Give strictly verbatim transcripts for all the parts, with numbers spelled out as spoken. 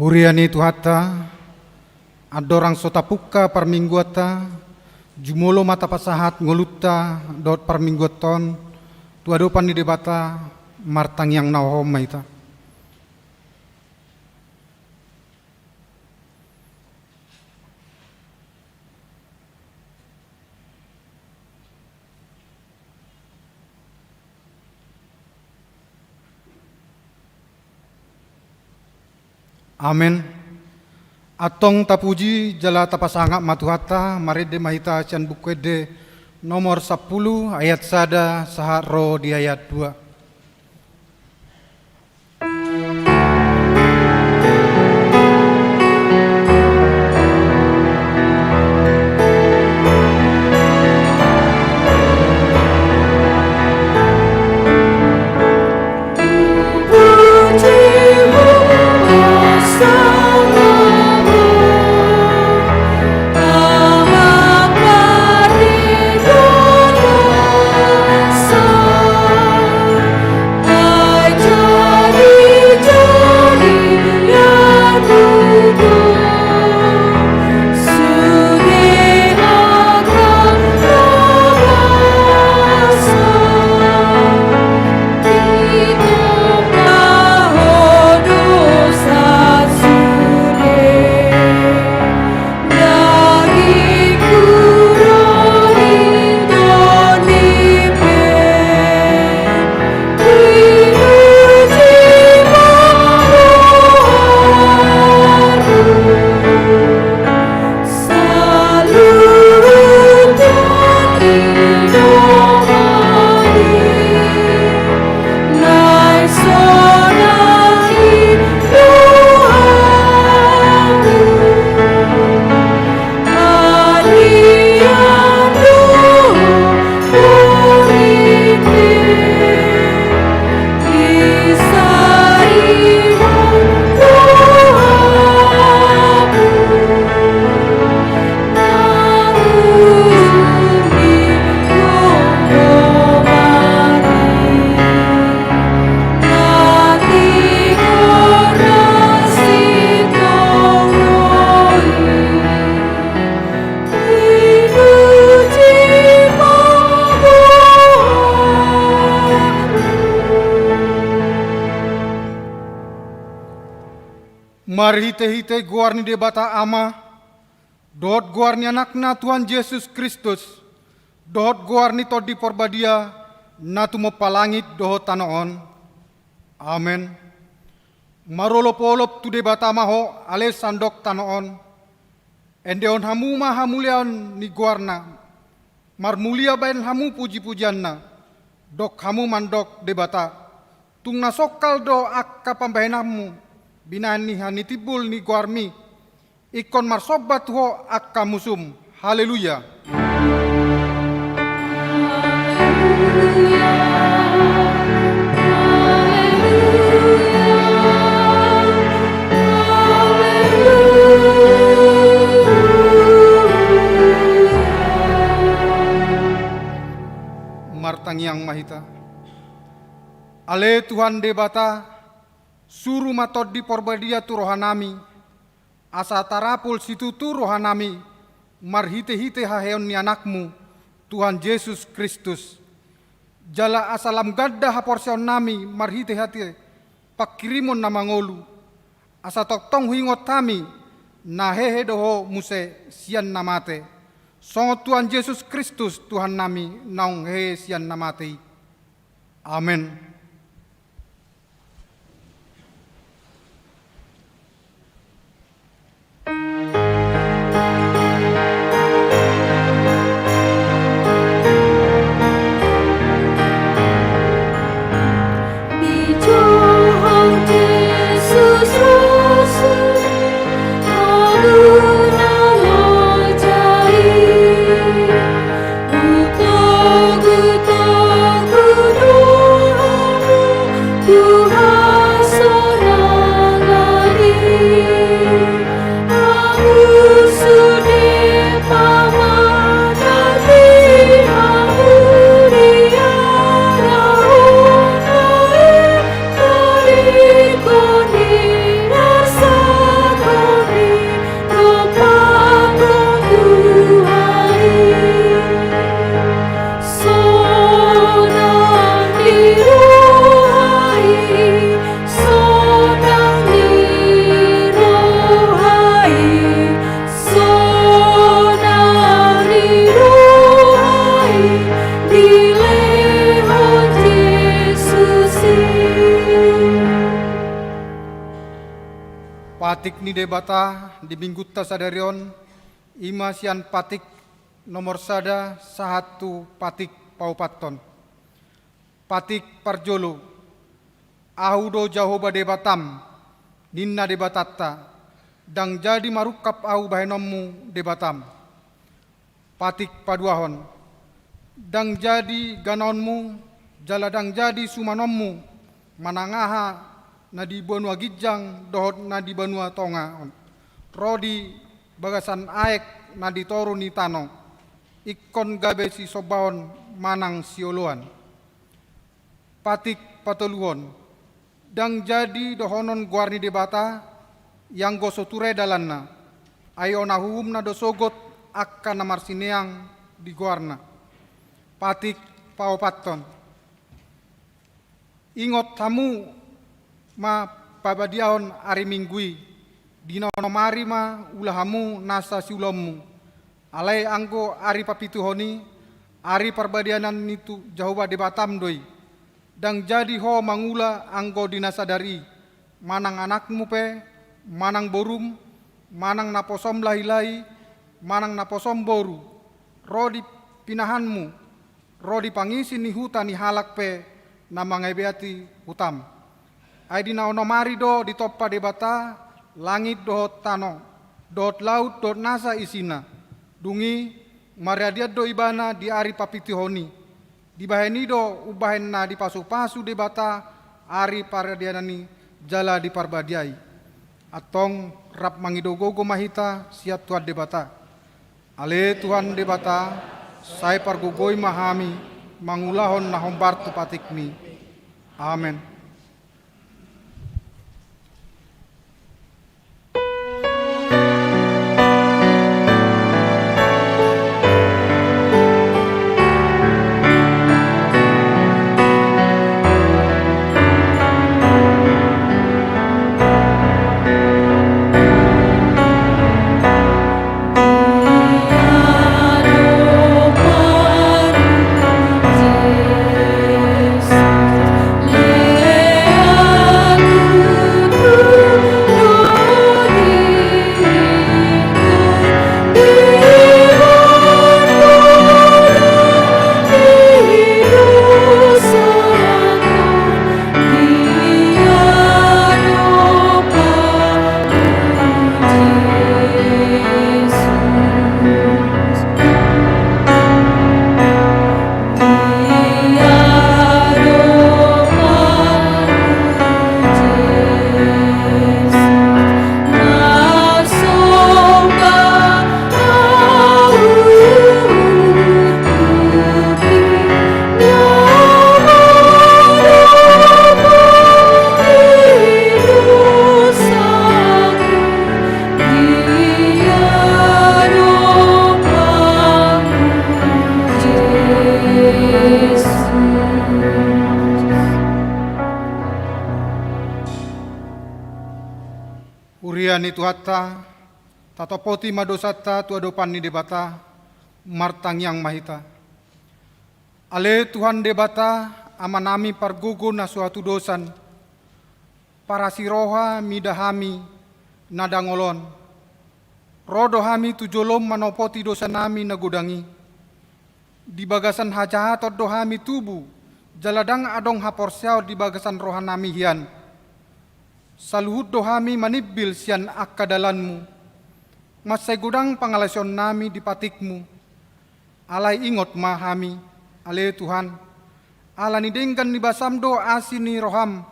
Huria ni Tuhanta, andorang so tapungka parmingguanta, jumolo ma tapasahat ngolunta dohot parmingguanta on tu adopan ni Debata. Martangiang na hohom ma hita. Amen. Antong tapuji jala tapasangap ma Tuhanta, marende ma hita sian Buku Ende nomor sampulu, ayat sada sahat ro di ayat dua. Marhitehite goar ni Debata Ama, dohot goar ni Anakna Tuhan Jesus Kristus, dohot goar ni Tondi Porbadia, na tumompa langit dohot tano on. Amen. Marolopolop tu Debata ma ho, ale sandok tano on. Endehon hamu ma hamuliaon ni goarna. Marmulia baen hamu pujipujianna. Dok hamu mandok Debata: Tung na songkal do angka pambahenanmu, binahen ni hatimbul ni goarmi. Ingkon marsomba tu ho angka musum. Haleluya. Martangiang ma hita. Ale Tuhan Debata, suru ma Tondi Porbadia tu rohanami, asa tarapul situtu rohanami marhitehite haheheon ni Anakmu, Tuhan Jesus Kristus. Jala asa lam ganda haporseaonnami marhitehite pangkirimon na mangolu, asa tongtong huingot hami na hehe do ho muse sian na mate, songon Tuhan Jesus Kristus Tuhannami naung hehe sian na mate i. Amen. Patik ni Debata di Minggunta sadari on, i ma sian Patik nomor sada sahat tu Patik paopathon. Patik parjolo. Ahu do Jahowa Debatam, ninna Debatanta, ndang jadi marungkap ahu bahenonmu Debatam. Patik paduahon. Ndang jadi ganaonmu, jala ndang jadi sumanonmu, manang aha na di banua ginjang dohot na di banua tonga on, ro di bagasan aek na di toru ni tano, ingkon gabe sisombahon manang sioloan. Patik patoluhon. Ndang jadi dohonon goar ni Debata, ianggo so ture dalanna, ai ona uhumna do sogot angka na marsineang di goarna. Patik paopathon. Ingot hamu ma pabadiahon ari Minggu i, di na onom ari ma ula hamu nasa siulaonmu. Alai anggo ari papituhon i, ari parbadianan ni tu Jahowa Debatam do i. Ndang jadi ho mangula anggo di na sadari i, manang anakmu pe, manang borum, manang naposom lahilahi, manang naposom boru, ro di pinahanmu, ro di pangisi ni huta ni halak pe na mangabeati hutam. Ai di na onom ari do ditompa Debata langit dohot tano, dohot laut dohot nasa isina. Dung i maradian do ibana di ari papituhon i. Dibahen i do umbahen na dipasupasu Debata ari paradianan i jala diparbadiai. Antong rap mangido gogo ma hita sian Tuhan Debata. Ale Tuhan Debata, sai pargogoi ma hami mangulahon na hombar tu patikmi. Amen. Huria ni Tuhanta, tatopoti ma dosanta tu adopan ni Debata, martangiang ma hita. Ale Tuhan Debata, Amanami pargogo na so hatudosan, parasi roha mida hami na dangol on. Ro do hami tu jolom manopoti dosanami na godang i. Di bagasan hajahaton do hami tubu, jala ndang adong haporseaon di bagasan rohanami hian. Saluhut do hami manimbil sian angka dalanmu. Mansai godang pangalaosionnami di patikmu. Alai ingot ma hami, ale Tuhan, ala ni denggan ni basam do asi ni roham.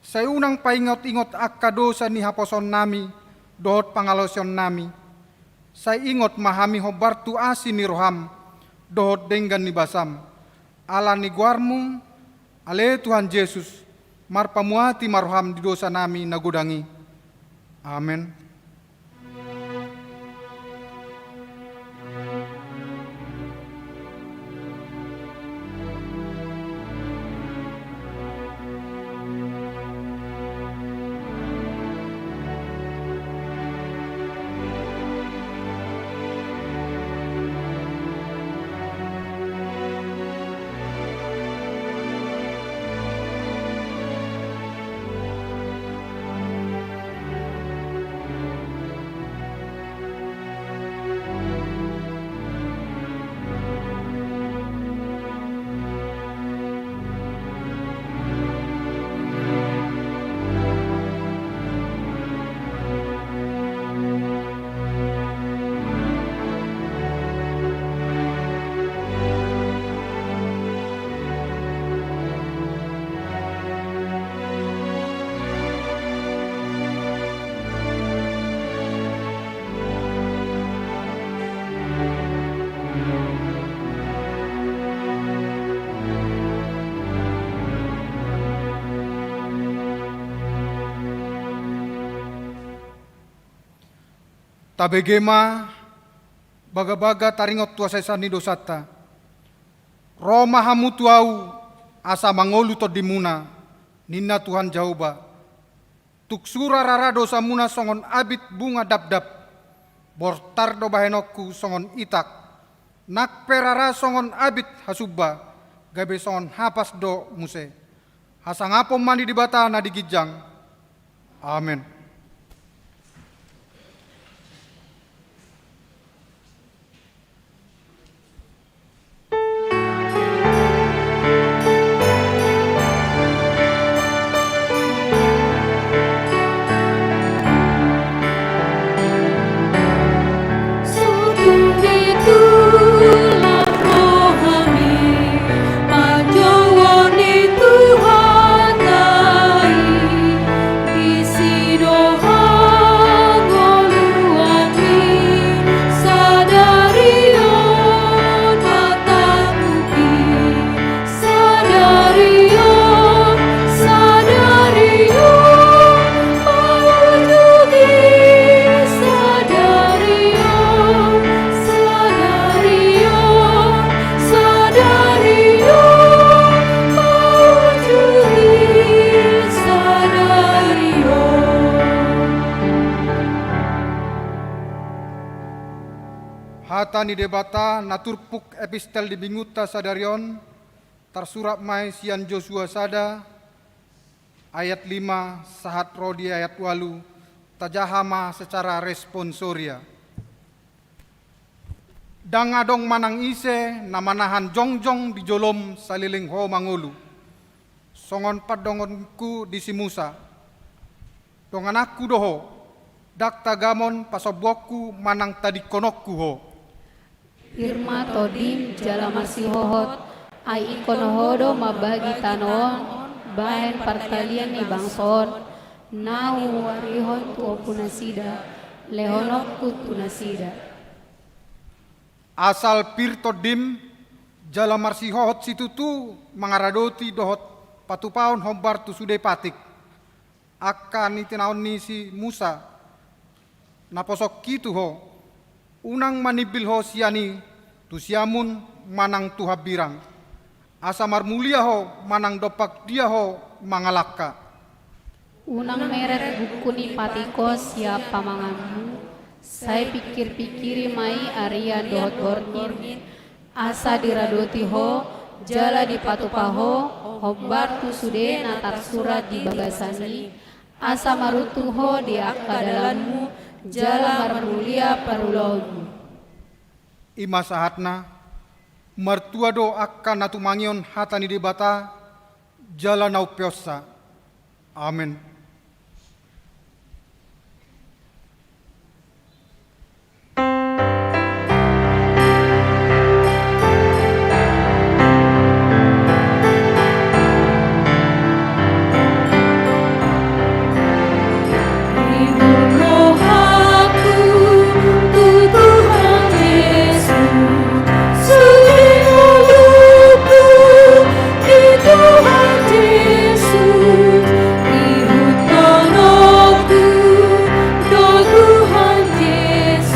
Sai unang paingot-ingot angka dosa ni haposoonnami dohot pangalaosionnami. Sai ingot ma hami hombar tu asi ni roham dohot denggan ni basam. Ala ni goarmu, ale Tuhan Jesus, marpamuati ma roham di dosanami na godang i. Amen. Tabege ma bagabaga taringot tu hasesaan ni dosanta. Ro ma hamu tu Ahu, asa mangolu tondimuna, ninna Tuhan Jahowa. Tung sura rara dosamuna songon abit bunga dapdap, bortar do bahenonku songon itak. Nang pe rara songon abit hasumba, gabe songon hapas do muse. Hasangapon ma ni Debata na di ginjang. Amen. Sadari on, sadari on, paujungi, sadari on, sadari on, sadari on, paujungi, sadari on. Hata ni Debata na turpuk epistel di minggunta sadari on, tarsurat ma i sian Josua sada, ayat lima sahat ro di ayat ualu, tajaha ma secara responsoria. Ndang adong manang ise na manahan jongjong di jolom saleleng ho mangolu, songon pandonganku di si Musa. Dongananku do ho, ndang tagamon pasombuonku manang tadingkononku ho. Pir ma tondim jala marsihohot, ai ingkon ho do mambagi tano on bahen partalian ni bangso on, na huuarihon tu ompunasida, lehononku tu nasida. Asal pir tondim jala marsihohot situtu mangaradoti dohot patupahon hombar tu sude patik, angka na tinaon ni si Musa, naposongki tu ho. Unang manimbil ho sian i tu siamun manang tu hambirang, asa marmulia ho manang dompak dia ho mangalangka. Unang meret buku ni patik on sian pamanganmu, sai pingkirpingkiri ma i arian dohot borngin, asa diradoti ho jala dipatupa ho hombar tu sude na tarsurat di bagasan i, asa maruntung ho di angka dalanmu jala marmulia parulaonmu. I ma sahatna. Martua do angka na tumangihon hata ni Debata jala na umpeonsa. Amen. Tuhan Jesus, ihuthononku do Tuhan Jesus,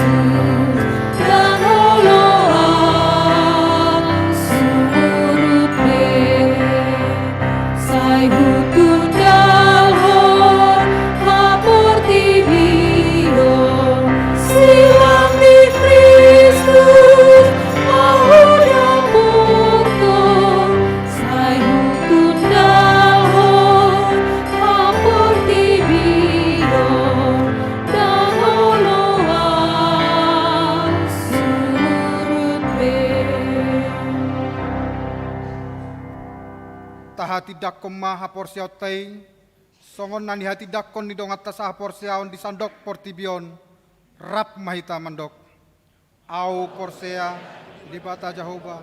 ndang olo ahu sumurut be. Sai hutundalhon haportibion, silang ni Kristus ma hudapothon. Sai hutundalhon haportibion, ndang olo ahu sumurut be. Tahatindangkon ma haporseaonta i, songon na nihatindangkon ni donganta sahaporseaon di sandok portibi on. Rap ma hita mandok. Ahu porsea di Debata Jahowa,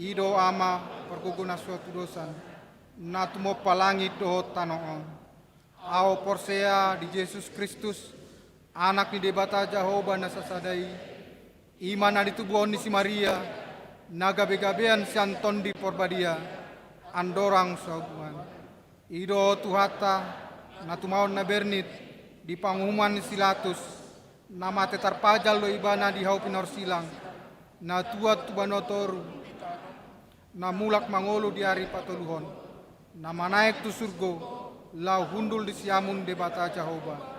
i do Ama pargogo na so hatudosan, na tumompa langit dohot tano on. Ahu porsea di Jesus Kristus, Anak ni Debata Jahowa na sasada i, i ma na ditubuhon ni si Maria, na gabegabean sian Tondi Porbadia, andorang so habuan. I do Tuhanta, na tumaon na bernit di panguhuman ni si Latus, Na mate tarpajal do ibana di hau pinorsilang, na tuat tu banua toru, na mulak mangolu di ari patoluhon, na manaek tu surgo, laho hundul di siamun Debata Jahowa.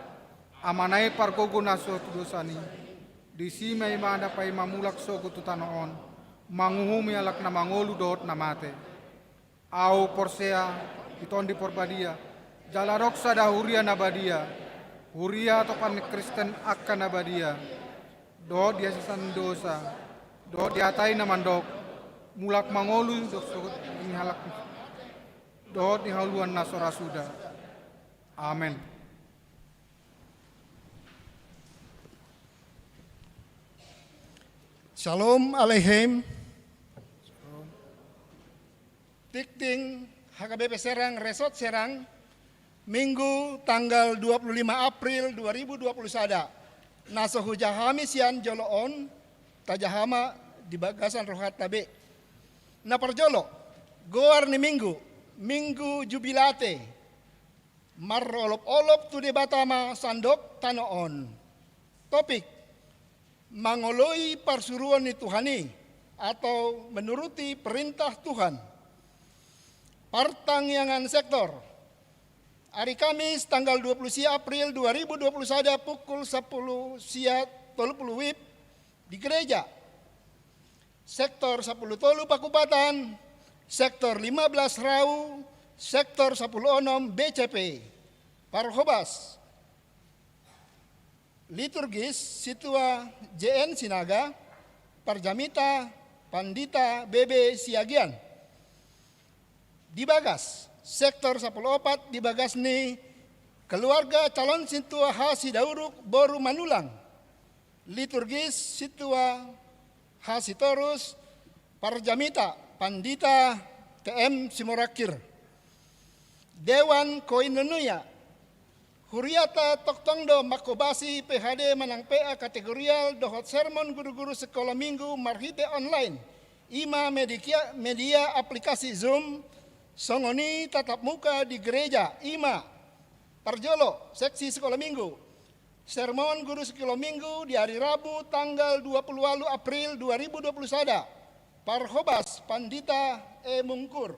Amana i pargogo na so tu dosani, disi ma ibana paima mulak sogot tu tano on, manguhumi halak na mangolu dohot na mate. Ahu porsea di Tondi Porbadia, jala adong sada huria na badia, huria atopan ni Kristen angka na badia, dohot di haseasan ni dosa, dohot di hata i na mandok, mulak mangolu dohot sogot ni halak, dohot di hauluan na so ra suda. Amen. Shalom Aleichem. Tingting H K B P Serang, Resort Serang, Minggu tanggal dua puluh lima April dua ribu dua puluh sada. Na so hujaha hami sian jolo on, tajaha ma di bagasan rohanta be. Na parjolo, goar ni Minggu, Minggu Jubilate. Marolopolop tu Debata ma sandok tano on. Topik: mangoloi parsuruon ni Tuhan i, atau menuruti perintah Tuhan. Partangiangan sektor. Ari Kamis tanggal dua puluh sia April dua ribu dua puluh sada, pukul sapuluh sia tolu puluh wib di gereja. Sektor sapuluh tolu Pakupatan, sektor lima belas Rau, sektor sapuluh onom B C P. Parhobas. Liturgis, Sintua J N Sinaga, parjamita, Pandita B B Siagian. Di bagas, sektor sapuluh opat di bagas ni keluarga calon sintua H Sidauruk boru Manulang. Liturgis, Sintua H Sitorus, parjamita, Pandita T M Simorangkir. Dewan Koinonia. Huriata tongtong do manghobasi P H D manang P A kategorial dohot sermon guru-guru sikola Minggu marhite online, i ma media, media aplikasi Zoom, songon i tatap muka di gereja, i ma: parjolo, seksi sikola Minggu. Sermon guru sikola Minggu di ari Rabu tanggal dua puluh ualu April dua ribu dua puluh sada. Parhobas Pandita E Mungkur.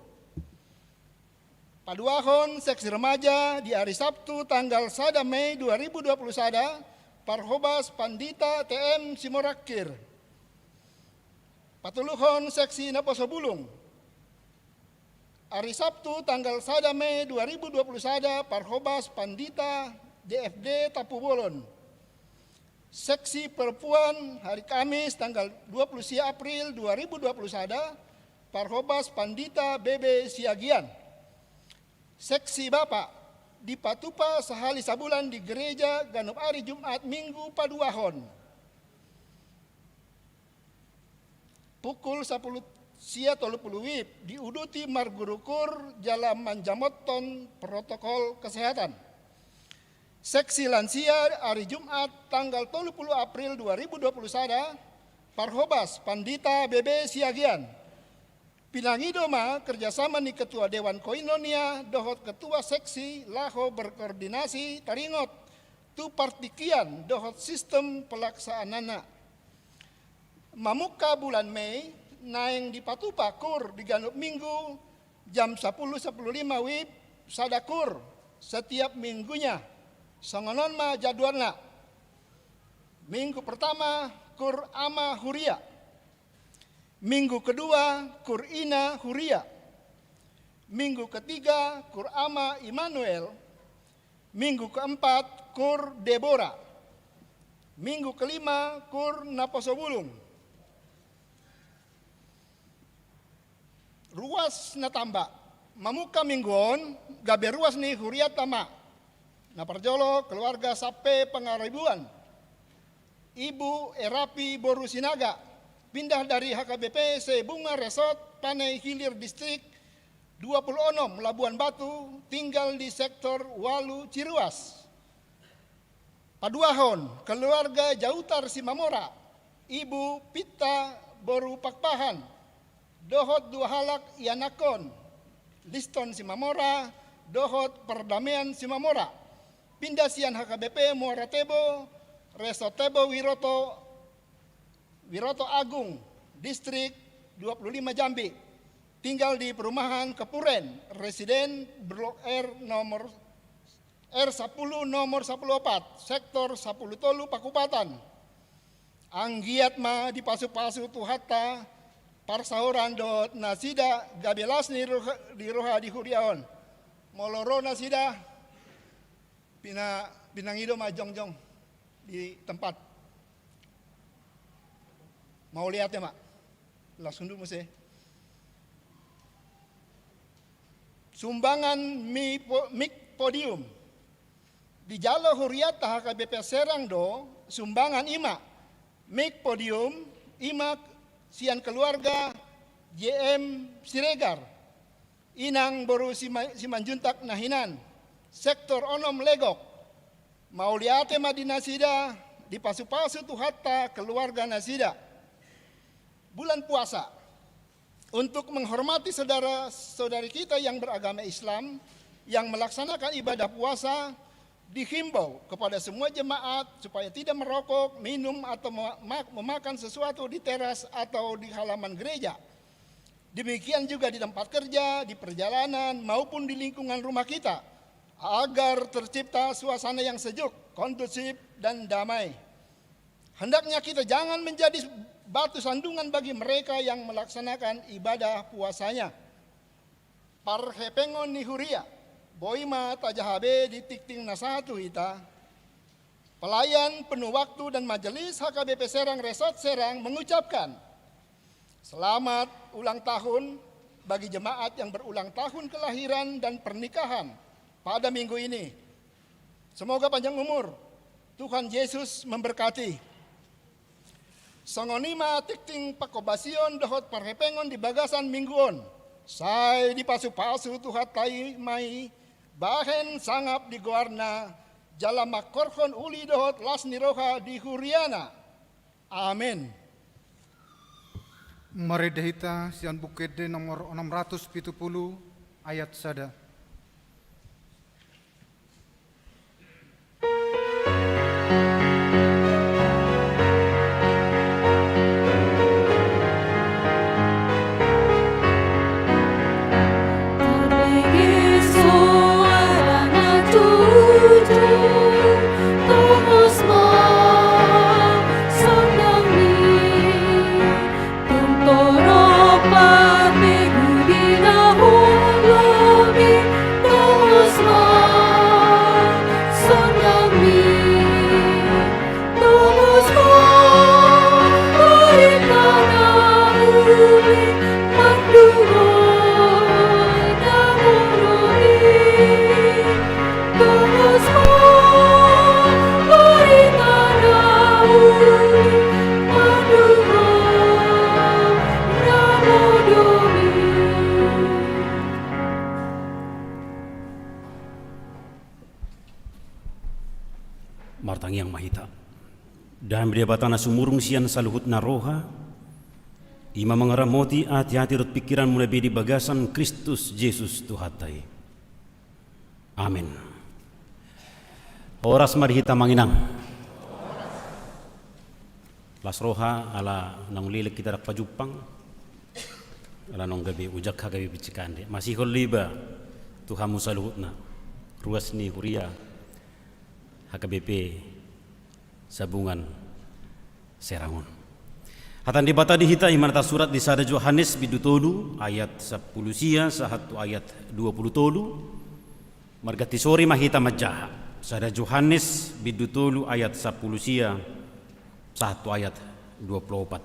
Paduahon seksi remaja di ari Sabtu tanggal sada Mei dua ribu dua puluh sada, parhobas Pandita T M Simorangkir. Patoluhon seksi naposo bulung. Ari Sabtu tanggal sada Mei dua ribu dua puluh sada, parhobas Pandita D F D Tampubolon. Seksi perempuan, hari Kamis tanggal dua puluh sia April dua ribu dua puluh sada, parhobas Pandita B B Siagian. Seksi bapak, dipatupa sahali sabulan di gereja ganup ari Jumat Minggu paduahon. Pukul sapuluh sia tolu puluh wib, diuduti marguru kur jala manjamothon protokol kesehatan. Seksi lansia, ari Jumat tanggal tolu puluh April dua ribu dua puluh sada, parhobas Pandita B B Siagian. Pinangido ma kerjasama ni Ketua Dewan Koinonia dohot Ketua Seksi laho berkoordinasi taringot tu partingkian dohot sistem pelaksanana. Mamungka bulan Mei, naeng dipatupa kur di ganup Minggu jam sapuluh, sapuluh lima wib, sada kur setiap minggunya. Songon on ma jadwalna. Minggu pertama, kur Ama Huria. Minggu kedua, kur Ina Huria. Minggu ketiga, kur Ama Immanuel. Minggu keempat, kur Debora. Minggu kelima, kur Naposobulung. Ruas na tamba. Mamungka minggu on, gabe ruas ni hurianta ma. Na parjolo, keluarga Sappe Pangaribuan. Ibu Erapi boru Sinaga, pindah dari H K B P Sebunga Resort, Panai Hilir Distrik dua puluh onom, Labuan Batu, tinggal di sektor ualu Ciruas. Paduahon, keluarga Jautar Simamora, Ibu Pitta boru Pakpahan, dohot dua halak ianakhon, Liston Simamora dohot Pardamaian Simamora, pindah sian H K B P Muara Tebo, Resort Tebo Wiroto, Wiroto Agung, Distrik dua puluh lima Jambi. Tinggal di perumahan Kepuren, residen Blok R nomor, R sepuluh nomor sepuluh opat, sektor sepuluh tolu Pakupatan. Anggiat ma dipasupasu Tuhanta parsaoran dohot nasida gabe las ni roha, di roha di huria on. Molo ro nasida, pina-, pinangido ma jongjong di tempat. Mauliate ma. Las hundul muse. Sumbangan mi po-, mik podium. Dijalo huriata H K B P Serang do sumbangan i ma. Mik podium i ma sian keluarga J M Siregar. Inang boru Sima-, Simanjuntak na hinan, sektor onom Legok. Mauliate ma di nasida, dipasupasu Tuhanta keluarga nasida. Bulan puasa. Untuk menghormati saudara-saudari kita yang beragama Islam yang melaksanakan ibadah puasa, dihimbau kepada semua jemaat supaya tidak merokok, minum, atau mema-, memakan sesuatu di teras atau di halaman gereja. Demikian juga di tempat kerja, di perjalanan, maupun di lingkungan rumah kita, agar tercipta suasana yang sejuk, kondusif, dan damai. Hendaknya kita jangan menjadi batu sandungan bagi mereka yang melaksanakan ibadah puasanya. Parhepengon ni huria, boi ma tajaha be di tingting na sahat tu hita. Pelayan penuh waktu dan majelis H K B P Serang Resort Serang mengucapkan selamat ulang tahun bagi jemaat yang berulang tahun kelahiran dan pernikahan pada minggu ini. Semoga panjang umur, Tuhan Yesus memberkati. Songon i ma tingting panghobasion dohot parhepengon di bagasan minggu on. Sai dipasupasu Tuhanta i ma i bahen sangap di goarna, jala mangkorhon uli dohot las ni roha di huriana. Amen. Marende hita sian Buku Ende nomor onom ratus pitu pulu ayat sada. Martangiang ma hita. Dame Debata na sumurung sian saluhutna roha, i ma mangaramoti ateate dohot pingkiranmuna be di bagasan Kristus Jesus Tuhanta i. Amen. Horas ma di hita amang inang. Las roha ala naung leleng hita ndang pajumpang. Ala naung gabe ujak H K B P Cikande. Masihol do iba tu hamu saluhutna. Ruas ni huria H K B P Sabungan Serang on. Hata ni Debata di hita i ma na tarsurat di sada Johannes bindu tolu ayat sampulu sia sahat tu ayat dua pulu tolu. Marganti sori ma hita manjaha. Sada Johannes bindu tolu ayat sampulu sia sahat tu ayat dua pulu opat.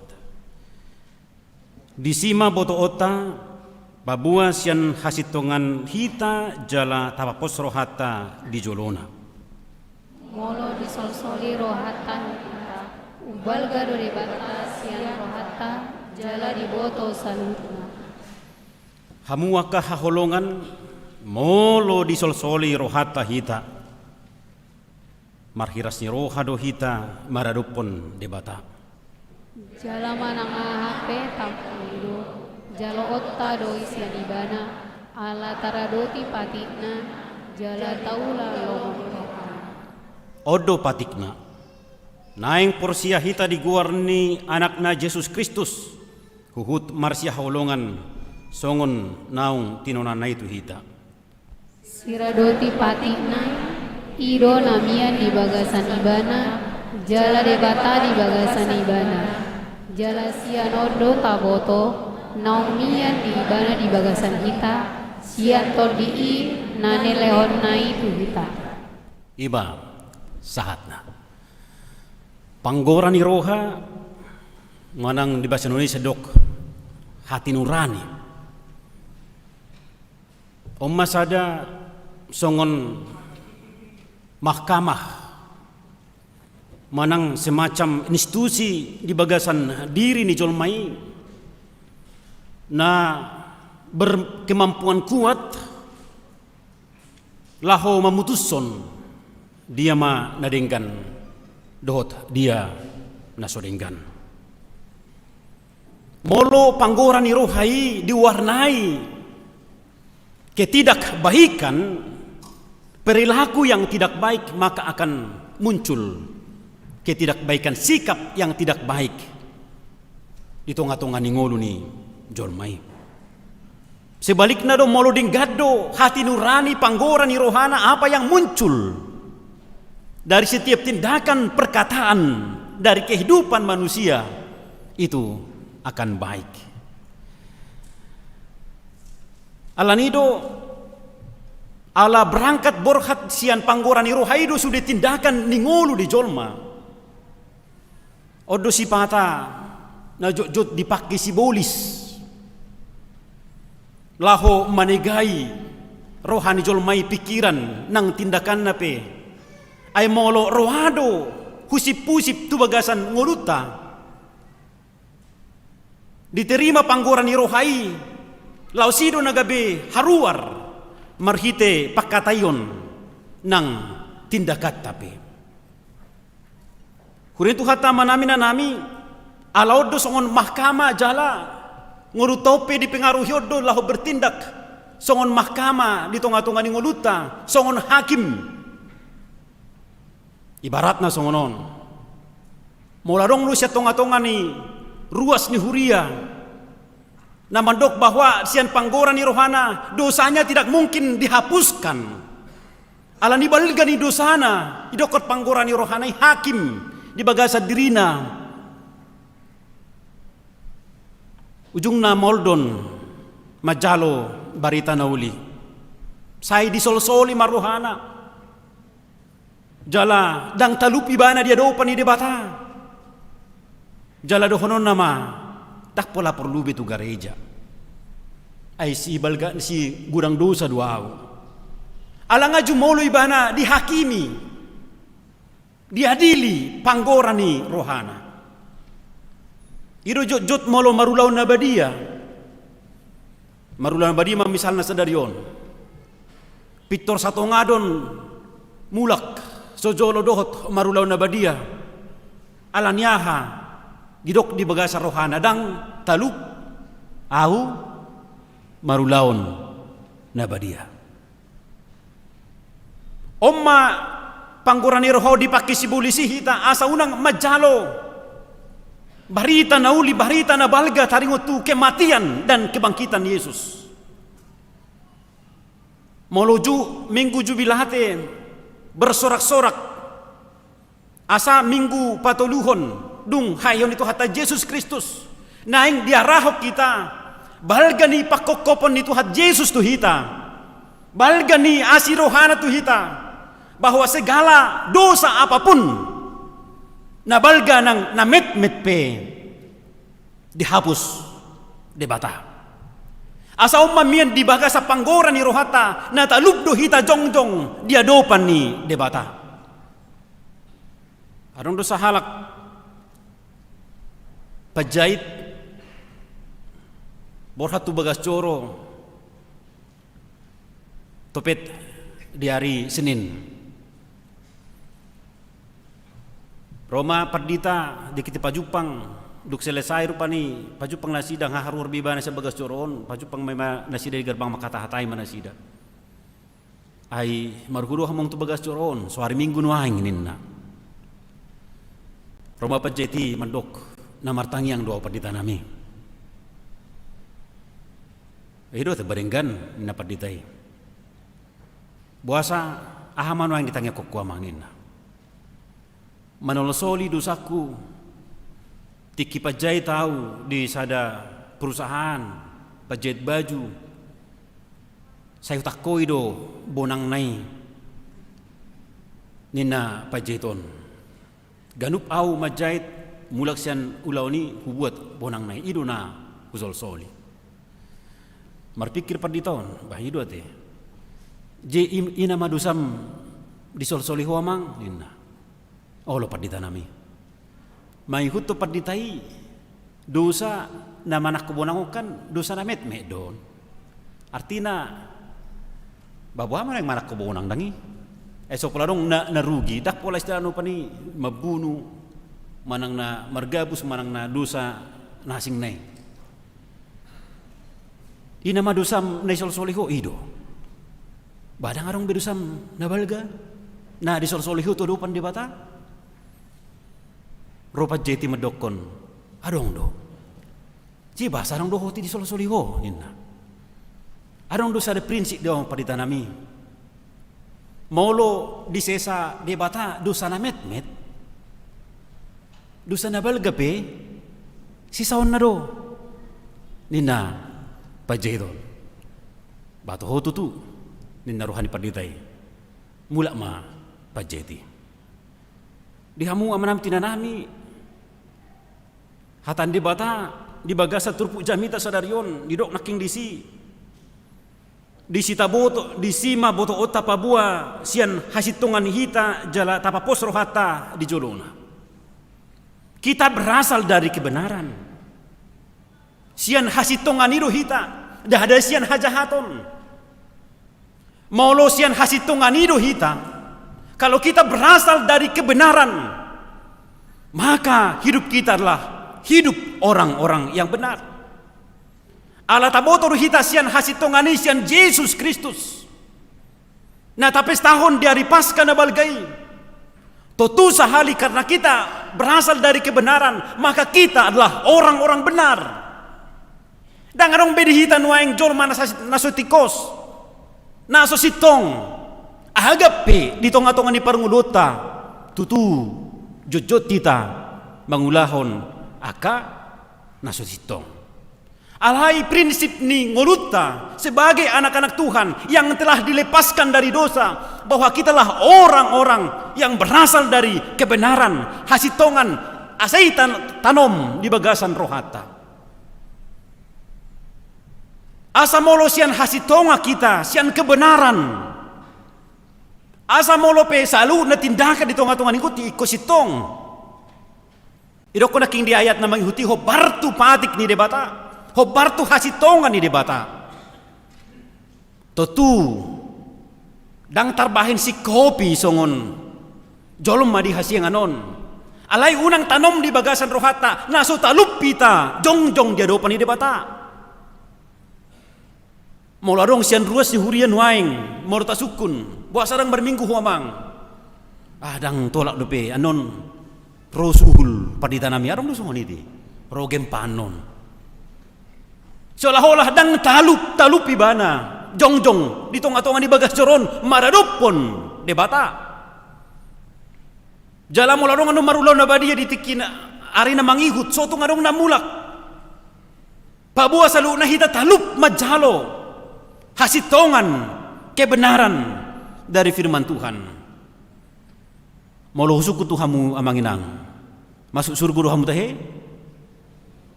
Disi ma botoonta, paboa sian hasintongan hita jala tapapos rohanta di jolona. Molo disolsoli rohanta hita, umbalga do Debata sian rohanta jala diboto saluhutna. Hamu angka haholongan, molo disolsoli rohanta hita, marhiras ni roha do hita maradophon Debata. Jala manang aha pe tapangido, jaloonta do i sian Ibana, ala taradoti patikna, jala taula lomo ni rohana. On do patikna. Naeng porsea hita di goar ni Anakna Jesus Kristus, huhut marsihaholongan songon naung tinonanna i tu hita. Siradoti patikna, i do na mian di bagasan Ibana, jala Debata di bagasan Ibana. Jala sian on do taboto naung mian di Ibana di bagasan hita, sian Tondi i na nilehonna i tu hita. Ima sahatna. Panggora ni roha, manang di bahasa Indonesia didok hati nurani. On ma sada songon mahkamah, manang semacam institusi di bagasan diri ni jolma i, na berkemampuan kuat laho mamutushon dia ma na denggan dohot dia na so denggan. Molo panggora ni roha i diwarnai ketidakbaikan, perilaku yang tidak baik, maka akan muncul ketidakbaikan, sikap yang tidak baik di tonga-tonga ni ngolu ni jolma i. Sebalikna do, molo denggan do hati nurani, panggora ni rohana, apa yang muncul dari setiap tindakan, perkataan, dari kehidupan manusia itu akan baik. Alani do, ala berangkat borhat sian panggora ni roha i do sude tindakan ni ngolu di jolma. On do sipata na jotjot dipangke sibolis laho manegai roha ni jolma i, pingkiran nang tindakanna pe. Ai molo roa do husiphusip tu bagasan ngolunta, diterima panggora ni roha i, laos i do na gabe haruar marhite pangkataion nang tindakanta pe. Huria ni Tuhanta, amanami, inanami, ala on do songon mahkamah jala ngolunta on pe dipengaruhi on do laho bertindak songon mahkamah di tonga-tonga ni ngolunta, songon hakim. Ibaratna songon on. Molo adong do sian tonga-tonga ni ruas ni huria na mandok bahwa sian panggora ni rohana dosanya tidak mungkin dihapuskan, alani balga ni dosana, didokkon panggora ni rohana i hakim di bagasan dirina. Ujungna maldon manjalo barita na uli. Sai disolsoli ma rohana. Jala ndang talup ibana di adopan ni Debata. Jala dohononna ma, ndang pola porlu be tu gareja. Ai sibalga, sigodang dosa do ahu. Ala nga jumolo ibana dihakimi, diadili panggora ni rohana. I do jotjot molo marulaon na badia. Marulaon na badia ma misalna sadari on. Pintor satonga do on mulak so jolo dohot marulaon na badia. Alani aha? Didok di bagasan rohana, ndang talup ahu marulaon na badia. On ma panggora ni roha on dipangke sibolis i hita asa unang manjalo barita na uli, barita na balga taringot tu kematian dan kebangkitan Yesus. Molo ju-, Minggu Jubilate bersorak-sorak, asa Minggu patoluhon dung hahehon ni Tuhanta Jesus Kristus, naeng diarahon hita balga ni pangkophopon ni Tuhan Jesus tu hita, balga ni asi rohana tu hita, bahwa segala dosa apapun, na balga nang na metmet pe, dihapus Debata. Asa on ma mian di bagasan panggora ni rohanta, na talup do hita jongjong di adopan ni Debata. Adong do sahalak panjait borhat tu bagas joro, topet di ari Senin. Ro ma pandita, dikiti pajumpang, dung selesai rupani pajumpang nasida, nga haruar be ibana sian bagas joro on, pajumpang ma nasida di gerbang, mangkatahatai ma nasida. Ai marhua do hamu tu bagas joro on, so ari Minggu nuaeng ninna. Ro ma panjahit i mandok, na martangiang do ahu, pandita nami. I do ate, badenggan, ninna pandita i. Boasa, aha ma nuaeng ditangiangkon ho, amang, ninna. Manolsoli dosangku, tingki panjahit ahu di sada perusahaan, panjahit baju. Sai hutangkoi do bonangna i, ninna panjahit on. Ganup ahu manjahit, mulak sian ulaon i hubuat bonangna i, i do na husolsoli. Marpingkir pandita on, bah, i do ate. Jadi i-, i nama dosam disolsoli ho, amang, ninna. Olo, pandita nami. Mangihuthon pandita i, dosa na manangko bonang on kan dosa na metmet do on. Artina, bah, boha ma nuaeng manangko bonang, ndang i. Eh, so pola adong na, na rugi, ndang pola istilahna, upa ni, mambunu, manang na margabus, manang na dosa na asing na i. I nama dosam na disolsoli ho, i do. Bah, ndang adong be dosam na balga na disolsoli ho tu adopan Debata? Ro panjahit i mandokkon, adong do. Jadi boasa adong do ho disolsoli ho, ninna. Adong do sada prinsip do, pandita nami. Molo disesa Debata dosa na metmet, dosa na balga pe, sisaonna do, ninna panjahit on. Bah, toho tutu, ninna roha ni pandita i. Mulak ma panjahit i. Di hamu amanami, inanami, hata ni Debata di bagasan turpuk jamita sadari on, didok nangkin disi. Disi taboto, disi ma botoonta paboa sian hasintongan ni hita jala tapapos rohanta di jolona. Kita berasal dari kebenaran. Sian hasintongan i do hita, ndada sian hajahaton. Molo sian hasintongan i do hita, kalau kita berasal dari kebenaran, maka hidup kita adalah hidup orang-orang yang benar. Ala taboto do hita sian hasintongan i, sian Jesus Kristus, na tapestahon di ari Paskah na balga i. Tontu sahali karena kita berasal dari kebenaran, maka kita adalah orang-orang benar. Ndang adong be di hita nuaeng jolma na sa-, na so tingkos, na so sintong. Aha pe di tonga-tonga ni parngoluonta, tutu jotjot hita mangulahon angka na so sintong. Alai prinsip ni ngolunta sebagai anak-anak Tuhan yang telah dilepaskan dari dosa, bahwa kitalah orang-orang yang berasal dari kebenaran, hasintongan, asa i tan-, tanom di bagasan rohanta. Asa molo sian hasintongan hita, sian kebenaran. Asa molo pe saluhutna tindakan di tonga-tonga ni ngolunta ingkon sintong. Didok nangkin di ayat na mangihut i, hombar tu patik ni Debata, hombar tu hasintongan ni Debata. Tontu, ndang tarbahen singkopi songon jolma di hasiangan on. Alai unang tanom di bagasan rohanta, na so talup hita jongjong di adopan ni Debata. Molo adong sian ruas ni huria nuaeng, molo tasungkun, boasa ndang marminggu ho, amang? Ah, ndang tolap dope, annon ro suhul pandita nami, adong do songon i di, ro gempa annon. Seolah-olah ndang talup, talup ibana jongjong di tonga-tonga ni bagas joro on maradophon Debata. Jala molo adong annon marulaon na badia di tingki na, ari na mangihut, so tung adong na mulak. Paboa saluhutna hita talup manjalo hasintongan, kebenaran dari firman Tuhan. Molo husungkun tu hamu, amang inang, masuk surgo do hamu tahe?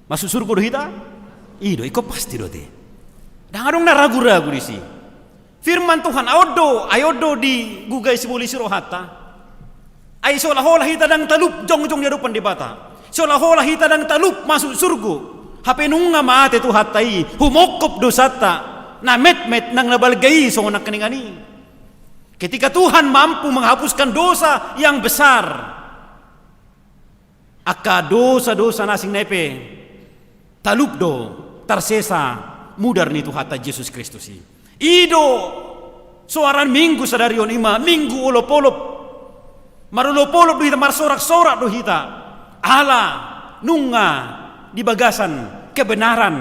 Masuk surgo do hita? I do, ingkon pasti do ate. Ndang adong na ragu-ragu disi. Firman Tuhan, ai on do, ai on do digugai sibolis rohanta. Ai seolah-olah hita ndang talup jongjong di adopan Debata. Seolah-olah hita ndang talup masuk surgo. Hape nunga mate Tuhanta i, humongkop dosanta na metmet nang na balga i songon nangkiningan i. Ketika Tuhan mampu menghapuskan dosa yang besar, angka dosa-dosa na asing nai pe talup do, tarsesa mudar ni Tuhanta Jesus Kristus i. I do soara ni Minggu sadari on, i ma Minggu Olop-olop. Marolop-olop do hita, marsorak-sorak do hita. Ala nunga di bagasan kebenaran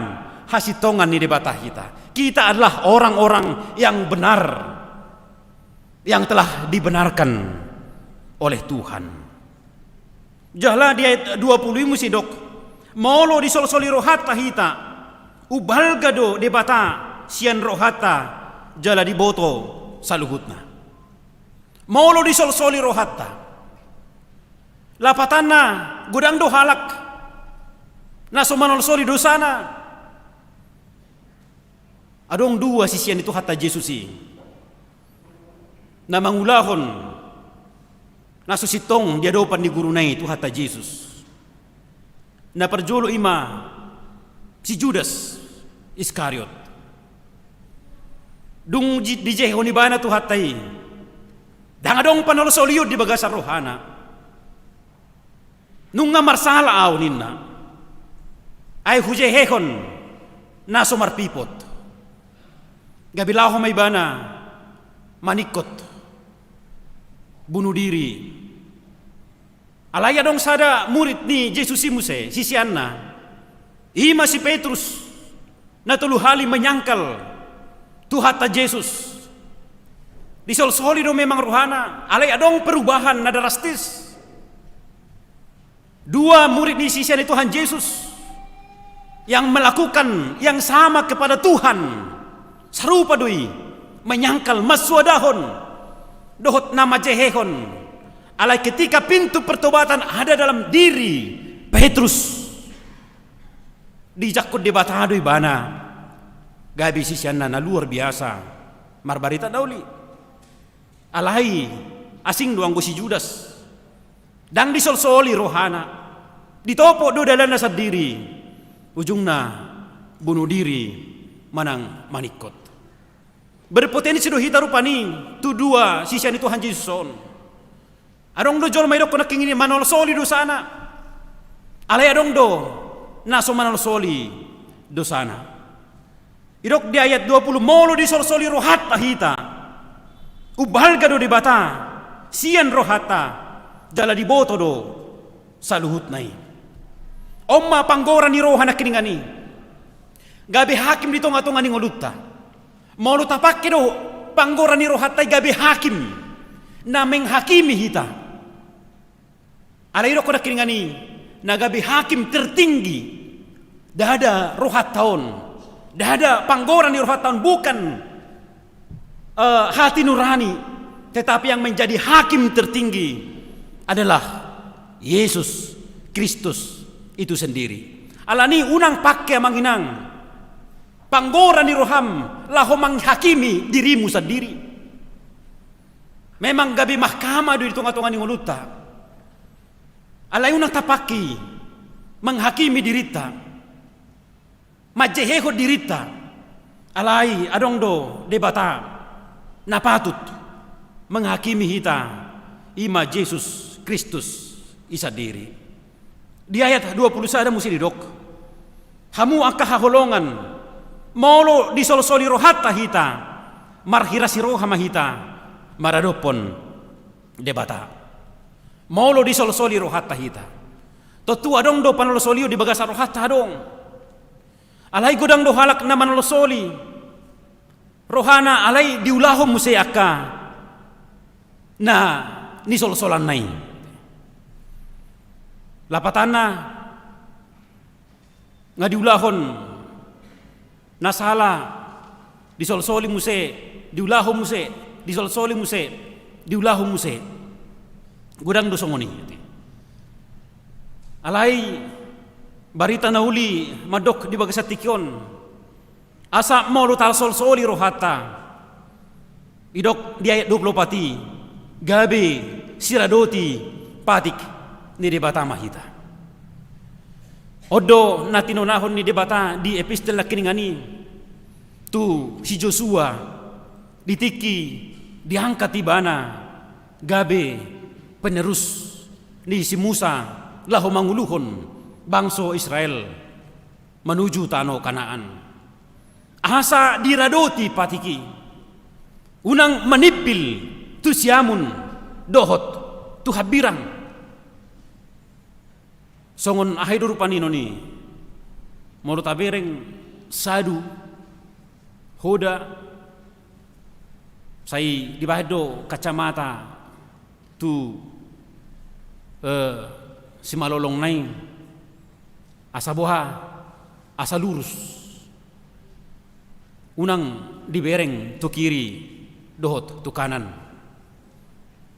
hasintongan ni Debata hita. Kita adalah orang-orang yang benar, yang telah dibenarkan oleh Tuhan. Jala di ayat dua puluh i muse didok, molo disolsoli rohanta hita, umbalga do Debata sian rohanta jala diboto saluhutna. Molo disolsoli rohanta, lapatanna godang do halak na so manolsoli dosana. Adong dua sisean ni Tuhanta Jesus i na mangulahon na so sintong di adopan ni guruna i Tuhanta Jesus. Na parjolo i ma si Judas Iskariot. Dung ji-, dijehehon ibana Tuhanta i, ndang adong panolsolion di bagasan rohana. Nunga marsala ahu ninna, ai hujehehon na so marpipot. Gabe laho ma ibana maningkot bunuh diri. Alai adong sada murid ni Jesus i muse, siseanna, i ma si Petrus, na tolu hali menyangkal Tuhanta Jesus. Disolsoli do memang rohana, alai adong perubahan na drastis. Dua murid ni sisean ni Tuhan Jesus yang melakukan yang sama kepada Tuhan, sarupa do i, menyangkal, mansoadahon dohot na manjehehon. Alai ketika pintu pertobatan ada dalam diri Petrus, dijangkon Debata do ibana gabe siseanna na luar biasa marbarita na uli. Alai asing do anggo si Judas. Ndang disolsoli rohana. Ditopot do dalanna sandiri. Ujungna bunuh diri manang maningkot. Berpotensi do hita rupani tu dua sisean ni Tuhan Jesus on. Adong do jolma idokkon nangkining i manolsoli dosana. Alai adong do na so manolsoli dosana. Didok di ayat dua puluh, molo disolsoli rohanta hita, umbalga do Debata sian rohanta, jala diboto do saluhutna i. On ma panggora ni roha nangkiningan i, gabe hakim di tonga-tonga ni ngolunta. Molo tapangke do panggora ni rohanta i gabe hakim na menghakimi hita. Alai didok nangkiningan i, na gabe hakim tertinggi, ndada rohanta on, ndada panggora ni rohanta on, bukan, eh, hati nurani, tetapi yang menjadi hakim tertinggi adalah Yesus Kristus itu sendiri. Alani unang pangke amang inang panggora ni roham laho menghakimi dirimu sandiri. Memang gabe mahkamah do i di tonga-tonga ni ngolunta. Alai unang tapangke i menghakimi dirinta, manjehehon dirinta. Alai adong do Debata na patut menghakimi hita, i ma Jesus Kristus i sandiri. Di ayat dua puluh sada muse didok, hamu angka haholongan, molo disolsoli rohanta hita, marhirashiroha ma hita maradophon Debata. Molo disolsoli rohanta hita, tontu adong do panolsolion di bagasan rohanta, adong. Alai godang do halak na manolsoli rohana alai diulahon muse angka na nisolsolanna i. Lapatanna, nga diulahon na sala, disolsoli muse, diulahon muse, disolsoli muse, diulahon muse. Godang do songon i. Alai barita na uli mandok di bagasan tingki on, asa molo tasolsoli rohanta, didok di ayat dua puluh opat i, gabe siradoti patik ni Debata ma hita. On do na tinonahon ni Debata di epistel nangkiningan i tu si Josua, di tingki diangkat ibana gabe penerus ni si Musa laho manguluhon bangso Israel manuju tano Kanaan. Asa diradoti patik i, unang manimbil tu siamun dohot tu hambirang. Songon aha i do rupani non i, molo tabereng sadu, hoda, sai dibahen do kacamata tu, eh, simalolongna i, asa boha, asa lurus. Unang dibereng tu kiri dohot tu kanan.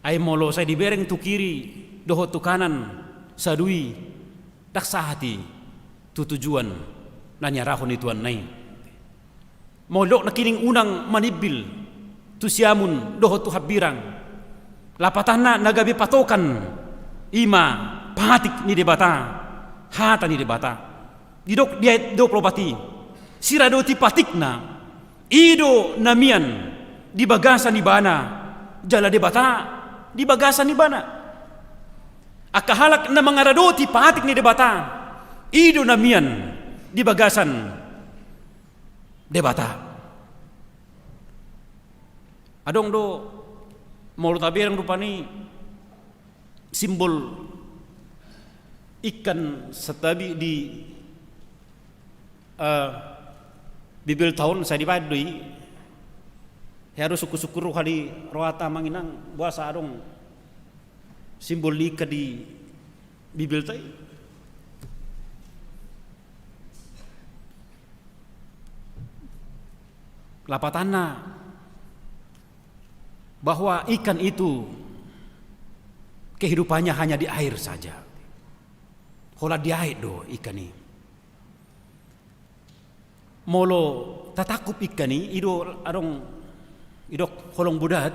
Ai molo sai dibereng tu kiri dohot tu kanan sadu i, ndang sahat i tu tujuan na niarahon ni tuanna i. Molo nangkining unang manimbil tu siamun dohot tu hambirang, lapatanna na gabe patokan i ma patik ni Debata, hata ni Debata. Didok di ayat dua pulu opat i, siradoti patikna, i do na mian di bagasan ibana, jala Debata di bagasan ibana. Angka halak na mangaradoti patik ni Debata, i do na mian di bagasan Debata. Adong do, molo tabereng rupani, simbol ikan santabi di, eh, Bibelta on, sai dibahen do i. Hea do sungkun-sungkun roha di rohanta, amang inang, boasa adong simbol ni ikan di Bibelta i. Lapatanna, bahwa ikan itu kehidupannya hanya di air saja. Holan di aek do ikan i. Molo tatangkup ikan i, i do adong, didok holong bodat.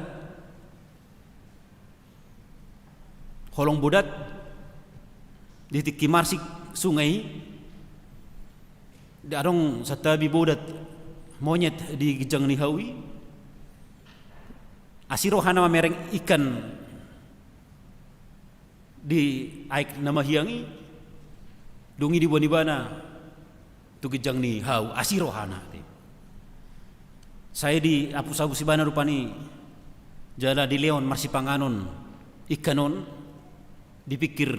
Holong bodat, di tingki marsik sungai i, adong santabi bodat monyet di ginjang ni hau i. Asi rohana mamereng ikan di aek na mahiang i, dung i diboan ibana tu ginjang ni hau, asi rohana. Sai diapus-apus ibana rupani, jala dilehon marsipanganon ikan on, dipikir,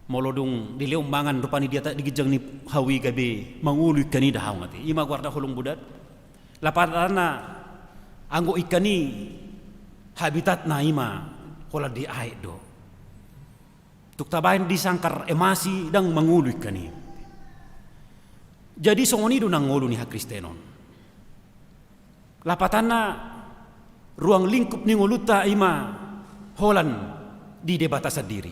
molo dung dilehon mangan rupani di atas, di ginjang ni hau i, gabe mangolu ikan i da hau, ate. I ma goarna holong bodat. Lapatanna, anggo ikan i habitatna i ma holan di aek do. Tung tabahen di sangkar emas i ndang mangolu ikan i. Jadi songon i do na ngolu ni hakristenon. Lapatanna, ruang lingkup ni ngolunta i ma holan di Debata sandiri.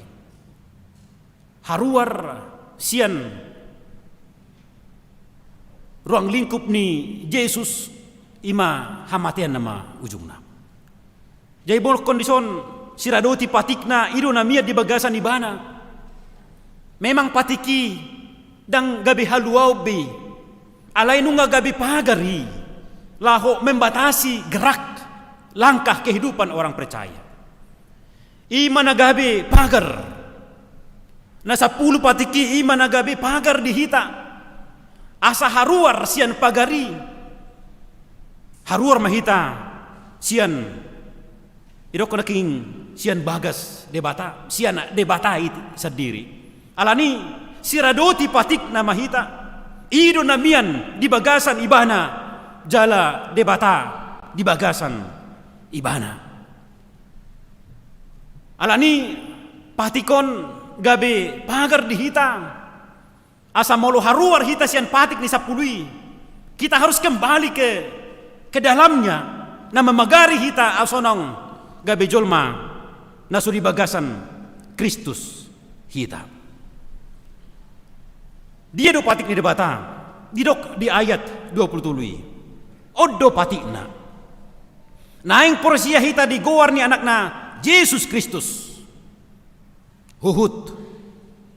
Haruar sian ruang lingkup ni Jesus i ma hamatean nama ujungna. Jadi molo songon dison, siradoti patikna, i do na mian di bagasan ibana. Memang patik i ndang gabe haluaon be, alai nunga gabe pagar i laho membatasi gerak langkah kehidupan orang percaya. I ma na gabe pagar. Na sampulu patik i, i ma na gabe pagar di hita. Asa haruar sian pagar i, haruar ma hita sian, didok nangkin, sian bagas Debata, sian Debata i sandiri. Alani siradoti patikna ma hita, i do na mian di bagasan ibana, jala Debata di bagasan ibana. Alani patik on gabe pagar di hita, asa molo haruar hita sian patik ni sampulu i, kita harus kembali ke, ke dalamnya, na mamagari hita asa unang gabe jolma na so di bagasan Kristus hita. Dia do patik ni Debata, didok di ayat dua pulu tolu i. On do patikna. Naeng porsea hita di goar ni Anakna Jesus Kristus, huhut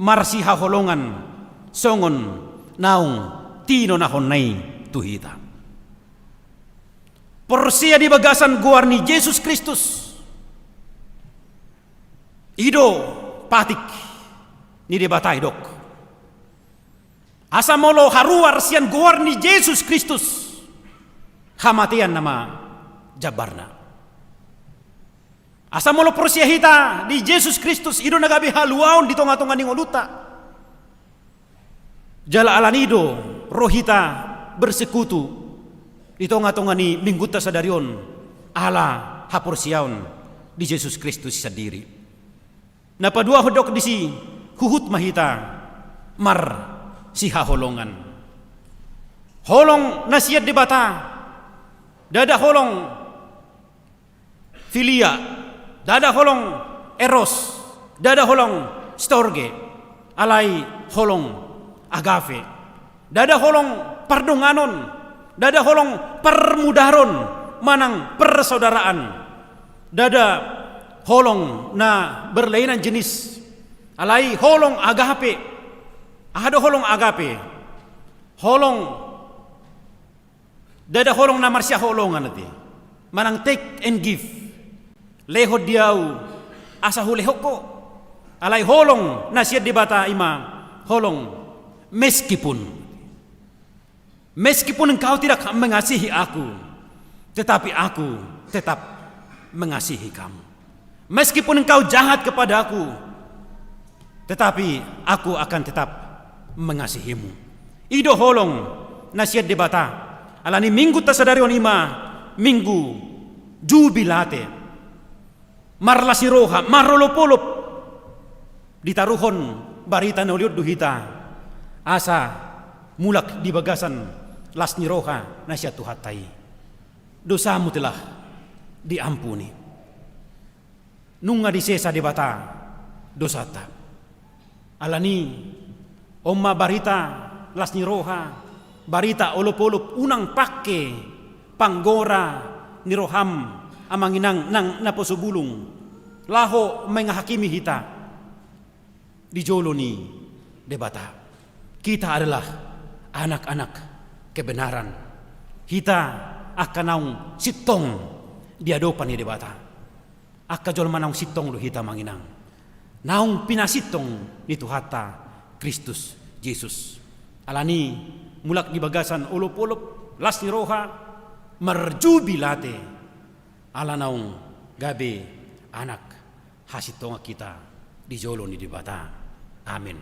marsihaholongan songon naung tinonahonna i tu hita. Porsea di bagasan goar ni Jesus Kristus. I do patik ni Debata, didok. Asa molo haruar sian goar ni Jesus Kristus, hamatean nama jambarna. Asa molo porsea hita di Jesus Kristus, i do na gabe haluaon di tonga-tonga ni ngolunta. Jala alani do ro hita bersekutu di tonga-tonga ni minggunta sadari on ala haporseaon di Jesus Kristus sandiri. Na paduahon didok disi, huhut ma hita marsihaholongan. Holong na sian Debata, ndada holong filia, ndada holong eros, ndada holong storge, alai holong agape. Ndada holong pardonganon, ndada holong parmudaron manang persaudaraan, ndada holong na berlainan jenis, alai holong agape. Aha do holong agape? Holong, ndada holong na marsihaholongan ate, manang take and give. Lehon di ahu asa hulehon ho. Alai holong na sian Debata i ma holong meskipun. Meskipun engkau tidak mengasihi aku, tetapi aku tetap mengasihi kamu. Meskipun engkau jahat kepadaku, tetapi aku akan tetap mengasihimu. I do holong na sian Debata. Alani minggunta sadari on i ma minggu Jubilate. Marlas ni roha, marolopolop. Ditaruhon barita na uli on do hita asa mulak di bagasan las ni roha na sian Tuhanta i. Dosamu telah diampuni. Nunga disesa Debata dosanta. Alani on ma barita las ni roha, barita olopolop, unang pangke panggora ni roham, amang inang nang naposo bulung, laho mangahakimi hita di jolo ni Debata. Kita adalah anak-anak kebenaran. Hita angka naung sintong di adopan ni Debata. Angka jolma naung sintong do hita, amang inang, naung pinasintong ni Tuhanta Kristus Jesus. Alani mulak di bagasan olopolop, las ni roha, marjubilate, ala naung gabe anak hasintongan hita di jolo ni Debata. Amen.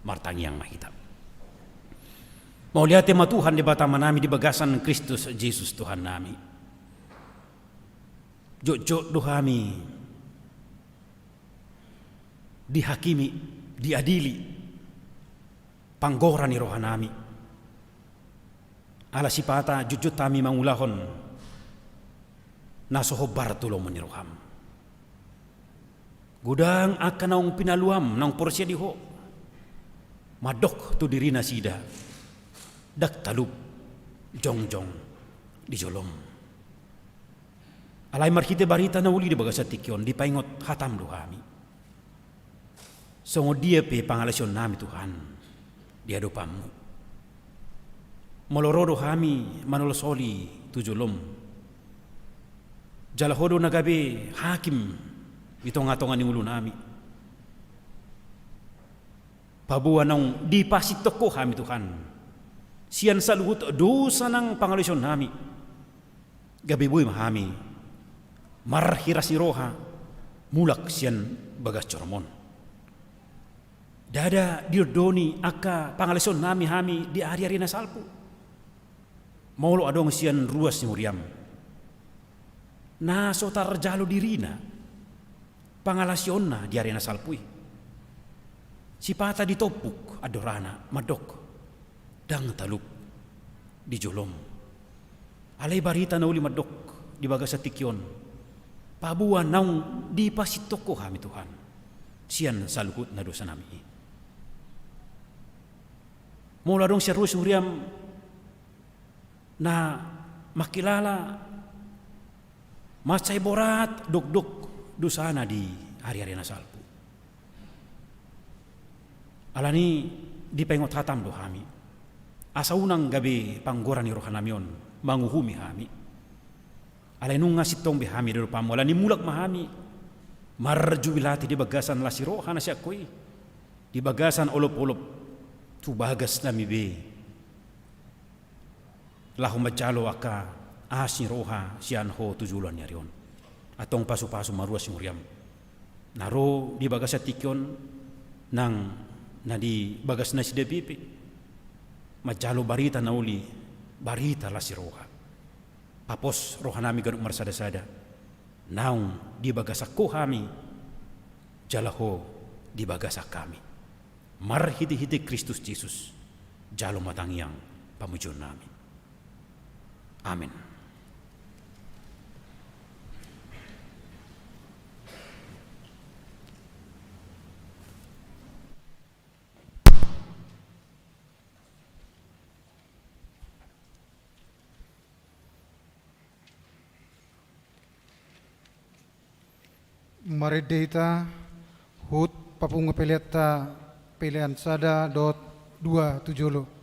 Martangiang ma hita. Mauliate ma Tuhan Debata Amanami di bagasan Kristus Jesus Tuhannami. Jotjot do hami dihakimi, diadili panggora ni rohanami. Ala sipata jotjot hami mangulahon na so hombar tu lomo ni roham. Godang angka naung pinaluam, naung porsea di Ho, mandok tu dirinasida, ndang talup jongjong di jolom. Alai marhite barita na uli di bagasan tingki on, dipaingot hatam do hami. Songon dia pe pangalaosionnami, Tuhan, di adopanmu. Molo ro do hami manolsoli tu jolom, jala Ho do na gabe hakim di tongatonga ni ngolunami. Paboa naung dipasintong Ho hami, Tuhan, sian saluhut dosa nang pangalaosionnami. Gabe boi ma hami marhiras ni roha mulak sian bagas jolom on. Ndada didondoni angka pangalaosionnami hami di ariari na salpu. Molo adong sian ruas ni huriam na so tarjalo dirina pangalaosionna di ari na salpu i, sipata ditompuk andorana mandok, ndang talup di jolom. Alai barita na uli mandok di bagasan tingki on, paboa naung dipasintong Ho hami, Tuhan, sian saluhut na dosanami i. Molo adong sian ruas ni huriam na mangkilala mansai borat dokdok dosana di ariari na salpu, alani dipaingot hatam do hami, asa unang gabe panggora ni rohanami on manguhumi hami. Alai nunga sintong be hami di adopanmu, alani mulak ma hami marjubilate di bagasan las ni roha na sian Ho i, di bagasan olopolop tu bagasnami be, laho manjalo angka asi ni roha sian Ho tu joloan ni ari on. Antong pasupasu ma ruas ni huriam na ro di bagasan tingki on nang na di bagas nasida be, manjalo barita na uli, barita las ni roha. Papos rohanami ganup marsada-sada, naung di bagasan Ho hami, jala Ho di bagasan hami. Marhite-hite Kristus Jesus, jalo ma tangiang pamujionnami. Amen. Marende hita hut papungu peleanta, pelean sada dohot dua tu jolo.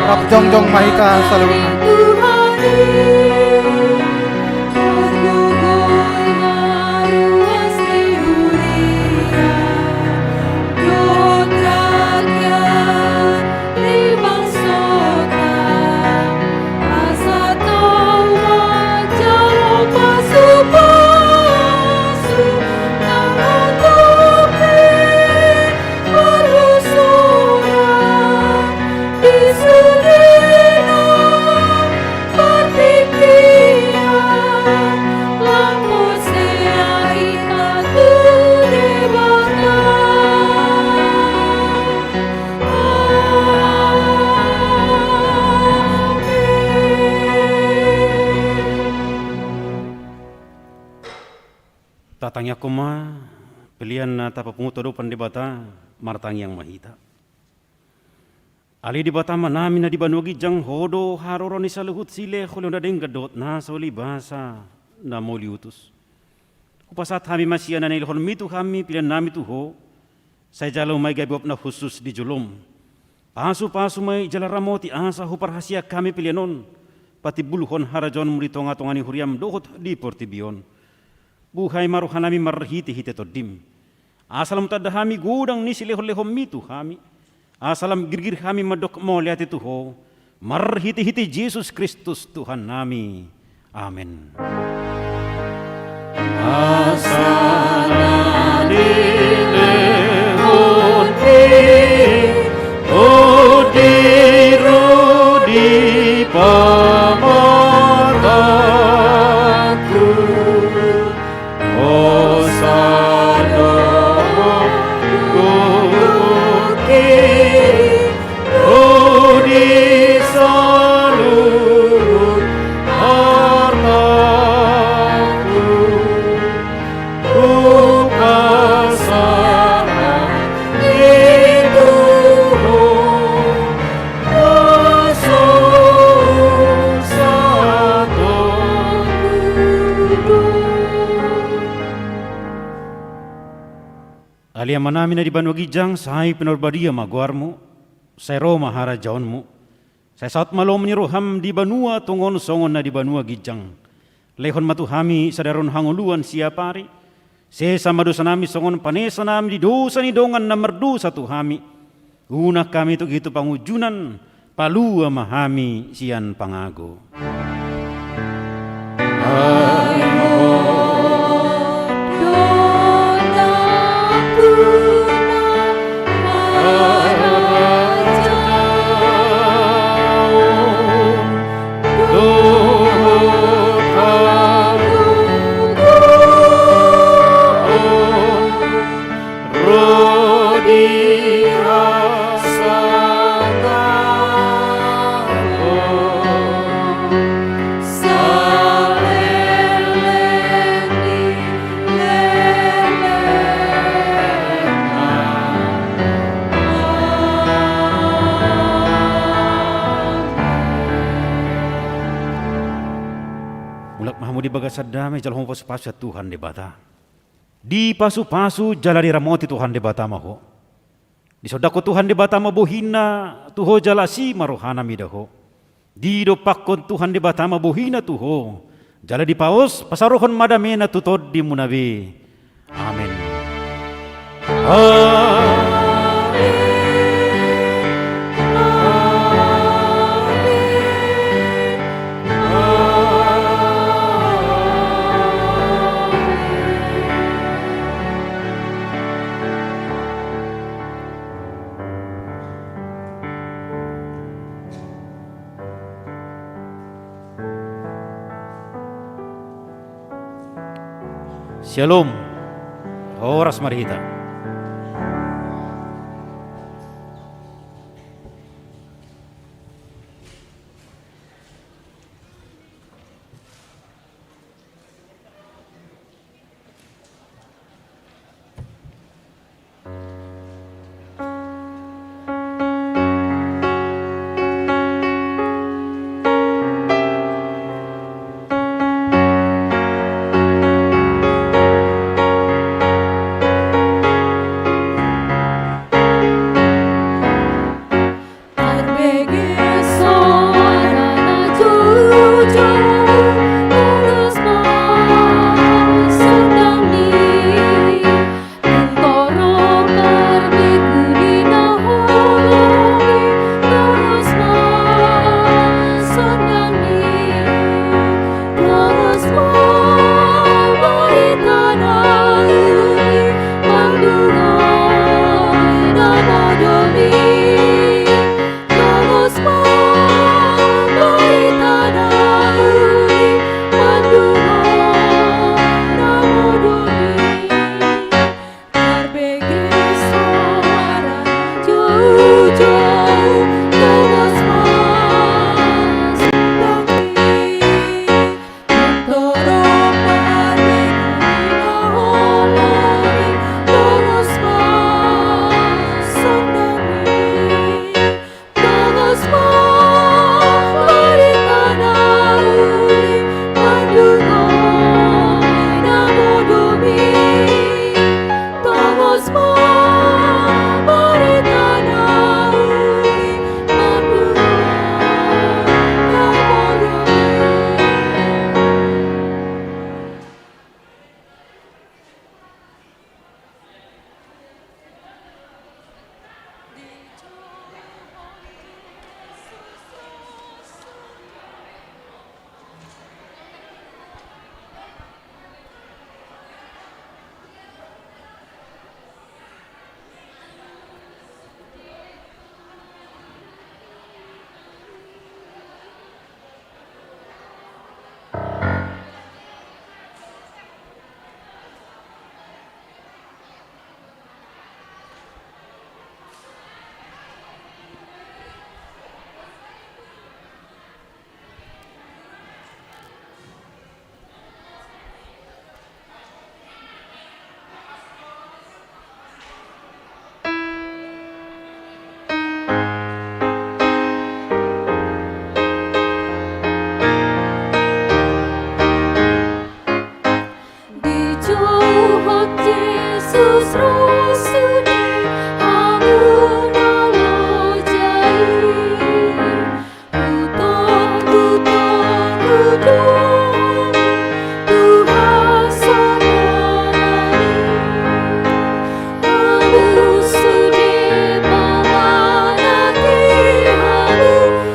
Jongjong ma hita saluhutna. Tatangiangkon ma pelean na tapapungu tu adopan Debata. Martangiang ma hita. Ale Debata Amanami na di banua ginjang, Ho do haroro ni saluhut silehonlehon na denggan dohot na so ulibasa na mauliutus. Hupasahat hami ma sian na nilehonMi tu hami peleannami tu Ho. Sai jalo ma i gabe uap na hushus di joloM. Pasupasu ma i jala ramoti asa huparhaseang hami pelean on patimbulhon harajaonMu di tongatonga ni huriaM dohot di portibi on. Buhai ma rohanami marhitehite TondiM. Asa lam tanda hami godang ni silehonlehonMi tu hami. Asa lam girgir hami mandok mauliate tu Ho, marhitehite Jesus Kristus Tuhannami. Amen. Asa na nilehonMi Ho di ro di pamatangku. Hosa do goki ro di saluhut artangku. Hupasahat i tu Ho. Ale Amanami na di banua ginjang, sai pinarbadia ma goarMu, sai ro ma harajaonMu, sai saut ma lomo ni rohaM di banua tonga on songon na di banua ginjang. Lehon ma tu hami sadari on hangoluan siapari. Sesa ma dosanami songon panesanami di dosa ni dongan na mardosa tu hami. Unang hami togihon tu pangunjunan, palua ma hami sian pangago. Ro di hasangapon saleleng ni lelengna. Amen. Mulak ma hamu di bagasan dame, jalo hamu pasupasu sian Tuhan Debata. Dipasupasu jala diramoti Tuhan Debata ma ho. Disondangkon Tuhan Debata ma bohina tu ho jala asi ma rohana mida ho. Didompakkon Tuhan Debata ma bohina tu ho jala dipaos, pasaorhon ma damena tu tondimuna be. Amen. Amen. Amen. Amen. Syalom. Horas ma di hita.